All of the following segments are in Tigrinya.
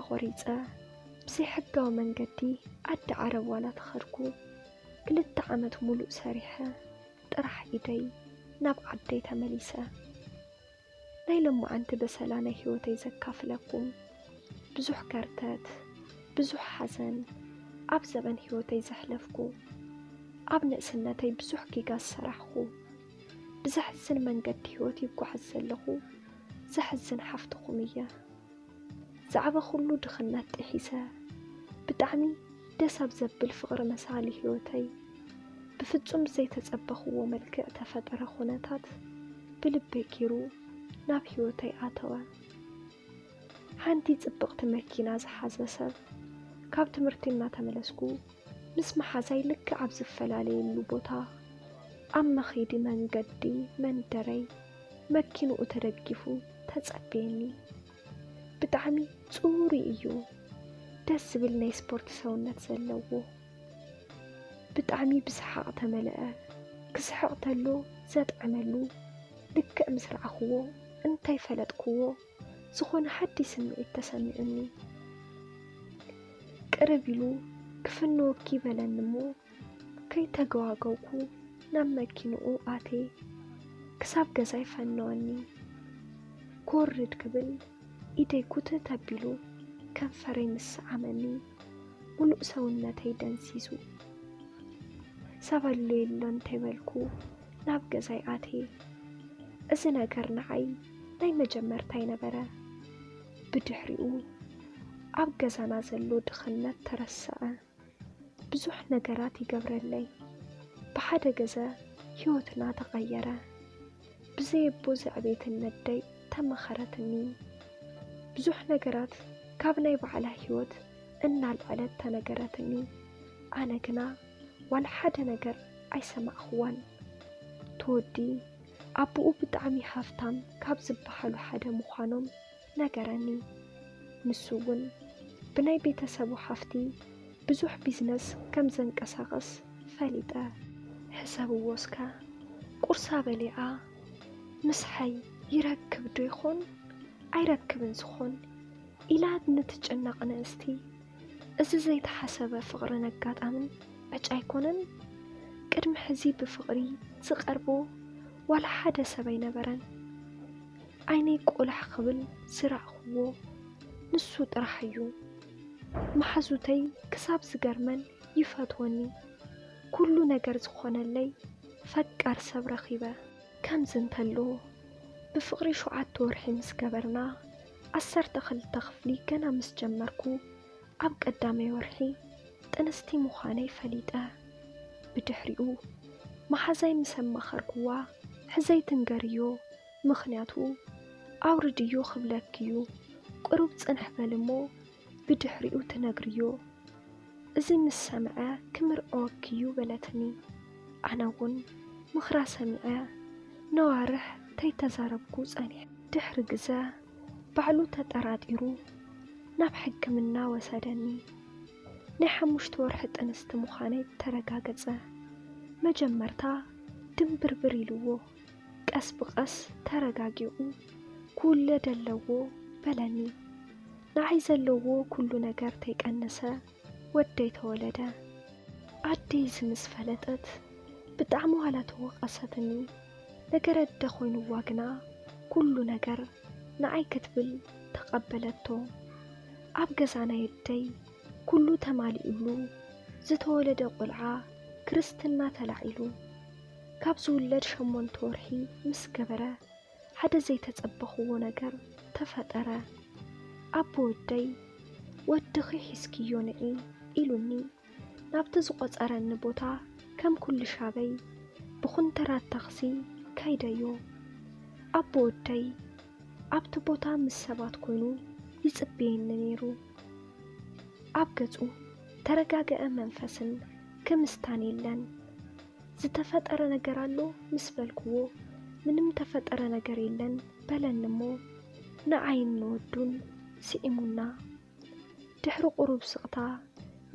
ቆሪጸ ብዘይሕጋዊ መንገዲ ዓዲ ዓረብ ዋላ ተኸድኩ፣ ክልተ ዓመት ሙሉእ ሰሪሐ ጥራሕ ኢደይ ናብ ዓደይ ተመሊሰ። ናይ ሎማዓንቲ በሰላ ናይ ህይወተይ ዘካፍለኩም። ብዙሕ ከርተት፣ ብዙሕ ሓዘን ኣብ ዘበን ህይወተይ ዘሕለፍኩ። ኣብ ንእስነተይ ብዙሕ ጌጋ ዝሰራሕኹ። ብዘሕዝን መንገዲ ህይወት ይጓዓዝ ዘለኹ ዘሕዝን ሓፍትኹም እየ። ዛዕባ ኩሉ ድኽነት ጥሒሰ፣ ብጣዕሚ ደስ ኣብ ዘብል ፍቕሪ መሳሊ ህይወተይ፣ ብፍጹም ዘይተጸበኽዎ መልክዕ ተፈጠረ ኹነታት ብልበይ ኪሩ ናብ ህይወተይ ኣተወ። ሓንቲ ጽብቕቲ መኪና ዝሓዘ ሰብ ካብ ትምህርቲ እናተመለስኩ ምስ መሓዛይ ልክዕ ኣብ ዝፈላለየሉ ቦታ ኣብ መኺዲ መንገዲ መንደረይ መኪንኡ ተደጊፉ ተጸብየኒ። ብጣዕሚ ጽሩይ እዩ። ደስ ዝብል ናይ ስፖርት ሰውነት ዘለዎ። ብጣዕሚ ብሰሓቕ ተመልአ። ክስሕቕ ተሎ ዘጥዕመሉ ልክዕ ምስ ረኣኽዎ እንታይ ፈለጥክዎ ዝኾነ ሓድሽ ስምዒት ተሰሚዑኒ። ቅርብ ኢሉ ክፍንወኪ በለኒ እሞ ከይተገዋገውኩ ናብ መኪንኡ ኣትየ ክሳብ ገዛይ ፈነወኒ። ክወርድ ክብል ኢደይ ኩትት ኣቢሉ ከንፈረይ ምስ ሰዓመኒ ሙሉእ ሰውነተይ ደንዚዙ። ሰብ ኣሎ የሎ እንተይበልኩ ናብ ገዛይ ኣትየ። እዚ ነገር ንዓይ ናይ መጀመርታ ኣይነበረ። ብድሕሪኡ ኣብ ገዛና ዘሎ ድኽነት ተረስዐ። ብዙሕ ነገራት ይገብረለይ። ብሓደ ገዘ ህይወትና ተቐየረ። ብዘየቦ ዘዕቤትን ነደይ ተመኸረትኒ። ብዙሕ ነገራት ካብ ናይ ባዕላ ህይወት እናልዐለት ተነገረትኒ። ኣነ ግና ዋላ ሓደ ነገር ኣይሰማዕኽዋን። ተወዲ ኣቦኡ ብጣዕሚ ሃፍታም ካብ ዝበሃሉ ሓደ ምዃኖም ነገረኒ። ንሱ እውን ብናይ ቤተሰቡ ሃፍቲ ብዙሕ ቢዝነስ ከም ዘንቀሳቕስ ፈሊጠ። ሕሰብዎ እስከ፣ ቁርሳ በሊዓ ምስሓይ ይረክብ ዶ ይኾን ኣይረክብን ዝኾን ኢላ ንትጭነቕ ንእስቲ፣ እዚ ዘይተሓሰበ ፍቕርን ኣጋጣምን ዕጫ ኣይኮነን? ቅድሚ ሕዚ ብፍቕሪ ዝቐርቦ ዋላ ሓደ ሰብ ኣይነበረን። ዓይነይ ቆላሕ ክብል ዝረኣኽዎ ንሱ ጥራሕ እዩ። መሓዙተይ ክሳብ ዝገርመን ይፈትወኒ። ኩሉ ነገር ዝኾነለይ ፈቃር ሰብ ረኺበ። ከምዚ እንተሎ ብፍቕሪ ሸውዓተ ወርሒ ምስ ገበርና፣ ዓሰርተ ክልተ ክፍሊ ገና ምስ ጀመርኩ፣ ኣብ ቀዳማይ ወርሒ ጥንስቲ ምዃነይ ፈሊጠ። ብድሕሪኡ መሓዛይ ምስ ኣማኸርክዋ፣ ሕዘይ ትንገርዮ፣ ምኽንያቱ ኣውርድዮ ክብለኪዩ፣ ቁሩብ ጽንሕ በሊ እሞ ብድሕሪኡ ትነግርዮ። እዚ ምስ ሰምዐ ክምርዖኪዩ በለትኒ። ኣነ እውን ምኽራ ሰሚዐ ነዋርሕ ተይተዛረብኩ ጸኒሐ። ድሕሪ ግዘ ባዕሉ ተጠራጢሩ ናብ ሕክምና ወሰደኒ። ናይ ሓሙሽተ ወርሒ ጥንስቲ ምዃነይ ተረጋገጸ። መጀመርታ ድንብርብር ኢልዎ፣ ቀስ ብቐስ ተረጋጊኡ ክውለድ ኣለዎ በለኒ። ንዓይ ዘለዎ ኩሉ ነገር ተይቀነሰ ወደይ ተወለደ። ኣደይ እዚ ምስ ፈለጠት ብጣዕሚ ዋላ ተወቐሰትኒ። ነገር ኣደ ኮይንዋ ግና ኩሉ ነገር ንዓይ ክትብል ተቐበለቶ። ኣብ ገዛ ናይ ኣደይ ኩሉ ተማሊኡሉ ዝተወለደ ቆልዓ ክርስትና ተላዒሉ። ካብ ዝውለድ ሸሞንተ ወርሒ ምስ ገበረ ሓደ ዘይተጸበኽዎ ነገር ተፈጠረ። ኣቦ ወደይ፣ "ወድኺ ሒዝክዮ ንዒ" ኢሉኒ። ናብቲ ዝቖጸረኒ ቦታ ከም ኩሉ ሻበይ ብኹንትራት ታኽሲ ከይደዮ። ኣቦ ወደይ ኣብቲ ቦታ ምስ ሰባት ኮይኑ ይጽበየኒ ነይሩ። ኣብ ገጹ ተረጋግዐ መንፈስን ክምስታን የለን። "ዝተፈጠረ ነገር ኣሎ?" ምስ በልክዎ፣ "ምንም ተፈጠረ ነገር የለን" በለኒ እሞ ንዓይን ንወዱን ስዒሙና። ድሕሪ ቁሩብ ስቕታ፣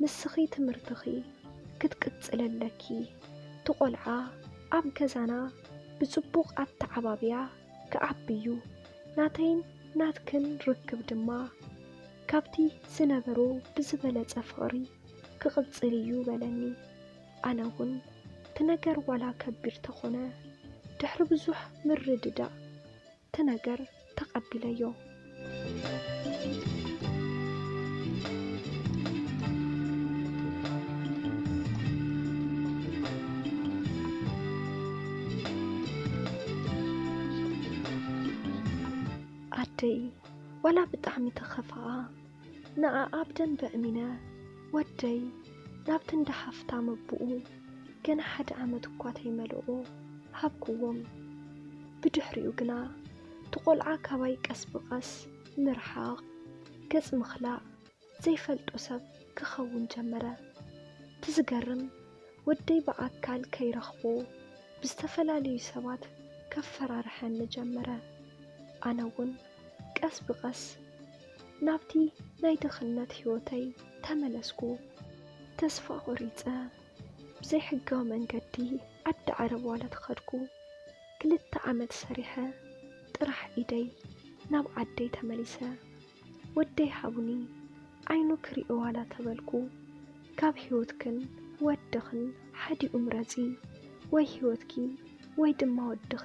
"ንስኺ ትምህርትኺ ክትቅጽሊ ኣለኪ። እቲ ቆልዓ ኣብ ገዛና ብጽቡቕ ኣተዓባብያ ክዓቢ እዩ። ናተይን ናትክን ርክብ ድማ ካብቲ ዝነበሮ ብዝበለጸ ፍቕሪ ክቕጽል እዩ በለኒ። ኣነ እውን እቲ ነገር ዋላ ከቢድ ተኾነ፣ ድሕሪ ብዙሕ ምርድዳእ እቲ ነገር ተቐቢለዮ። ኣደይ ዋላ ብጣዕሚ ተኸፍኣ፣ ንዓ ኣብ ደንበ እሚነ ወደይ ናብቲ እንዳ ሃፍታም ኣቦኡ ገና ሓደ ዓመት እኳ ተይመልኦ ሃብክዎም። ብድሕሪኡ ግና እቲ ቆልዓ ካባይ ቀስ ብቐስ ምርሓቕ፣ ገጽ ምኽላእ፣ ዘይፈልጦ ሰብ ክኸውን ጀመረ። እቲ ዝገርም፣ ወደይ ብኣካል ከይረኽቦ ብዝተፈላለዩ ሰባት ከፈራርሐኒ ጀመረ። ኣነ እውን ቀስ ብቐስ ናብቲ ናይ ድኽነት ህይወተይ ተመለስኩ። ተስፋ ቆሪጸ ብዘይሕጋዊ መንገዲ ዓዲ ዓረብ ዋላ ተኸድኩ። ክልተ ዓመት ሰሪሐ ጥራሕ ኢደይ ናብ ዓደይ ተመሊሰ። ወደይ ሃቡኒ፣ ዓይኑ ክሪኦ ዋላ ተበልኩ። ካብ ህይወትክን ወድኽን ሓዲኡ ምረጺ፣ ወይ ህይወትኪ ወይ ድማ ወድኺ።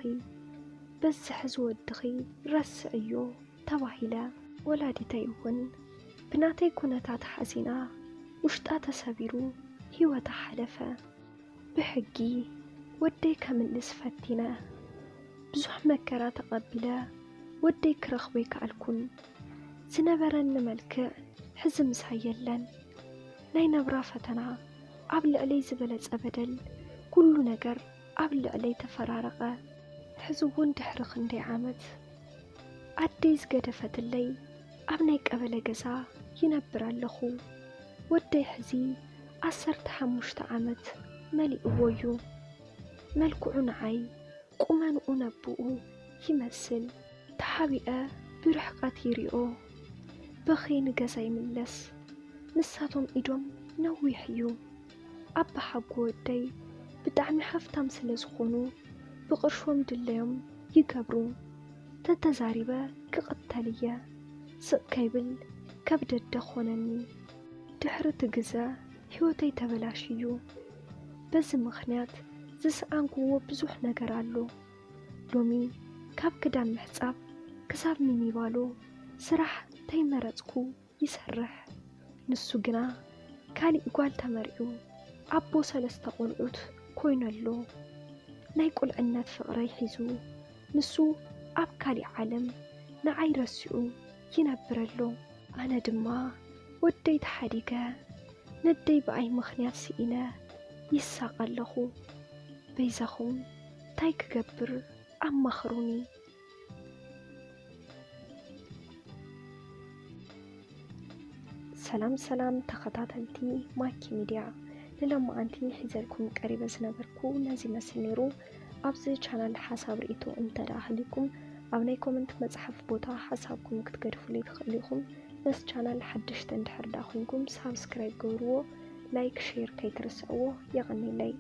በዚ ሕዚ ወድኺ ረስዕዮ ተባሂለ። ወላዲተይ እውን ብናተይ ኩነታት ሓዚና ውሽጣ ተሰቢሩ ህይወታ ሓለፈ። ብሕጊ ወደይ ከምልስ ፈቲነ። ብዙሕ መከራ ተቐቢለ ወደይ ክረኽቦ ኣይከኣልኩን። ዝነበረኒ መልክዕ ሕዚ ምሳይ የለን። ናይ ናብራ ፈተና ኣብ ልዕለይ ዝበለጸ በደል፣ ኩሉ ነገር ኣብ ልዕለይ ተፈራረቐ። ሕዚ እውን ድሕሪ ክንደይ ዓመት ኣደይ ዝገደፈትለይ ኣብ ናይ ቀበሌ ገዛ ይነብር ኣለኹ። ወደይ ሕዚ ዓሰርተ ሓሙሽተ ዓመት መሊእዎ እዩ። መልክዑ ንዓይ ቁመንኡ ነቦኡ ይመስል። ተሓቢአ ብርሕቀት ይሪኦ። በኺ ንገዛ ይምለስ። ንሳቶም ኢዶም ነዊሕ እዩ። ኣባ ሓጎ ወደይ ብጣዕሚ ሃፍታም ስለ ዝኾኑ ብቕርሾም ድለዮም ይገብሩ። ተተዛሪበ ክቕተል እየ። ስቕ ከይብል ከብደደ ኾነኒ። ድሕሪ እቲ ግዘ ህይወተይ ተበላሽዩ። በዚ ምኽንያት ዝሰኣንክዎ ብዙሕ ነገር ኣሎ። ሎሚ ካብ ክዳን ምሕጻብ ክሳብ ሚኒባሎ ስራሕ ተይመረጽኩ ይሰርሕ። ንሱ ግና ካሊእ ጓል ተመርዕዩ ኣቦ ሰለስተ ቆልዑት ኮይኑ ኣሎ። ናይ ቁልዕነት ፍቕረይ ሒዙ ንሱ ኣብ ካሊእ ዓለም ንዓይ ረሲዑ ይነብር ኣሎ። ኣነ ድማ ወደይ ተሓዲገ ነደይ ብኣይ ምኽንያት ስኢነ ይሳቐ ኣለኹ። በይዛኹም ታይ ክገብር ኣማኽሩኒ። ሰላም ሰላም ተኸታተልቲ ማኪ ሚድያ፣ ንሎማዓንቲ ሒዘልኩም ቀሪበ ዝነበርኩ ነዚ መስል ነይሩ። ኣብዚ ቻናል ሓሳብ ርእይቶ እንተ ደኣ ሃልዩኩም ኣብ ናይ ኮመንት መጽሓፍ ቦታ ሓሳብኩም ክትገድፉለይ ትኽእሉ ኢኹም። ነዚ ቻናል ሓደሽቲ እንድሕር ደኣ ኮይንኩም ሳብስክራይብ ገብርዎ፣ ላይክ ሼር ከይትርስዕዎ። የቐንየለይ።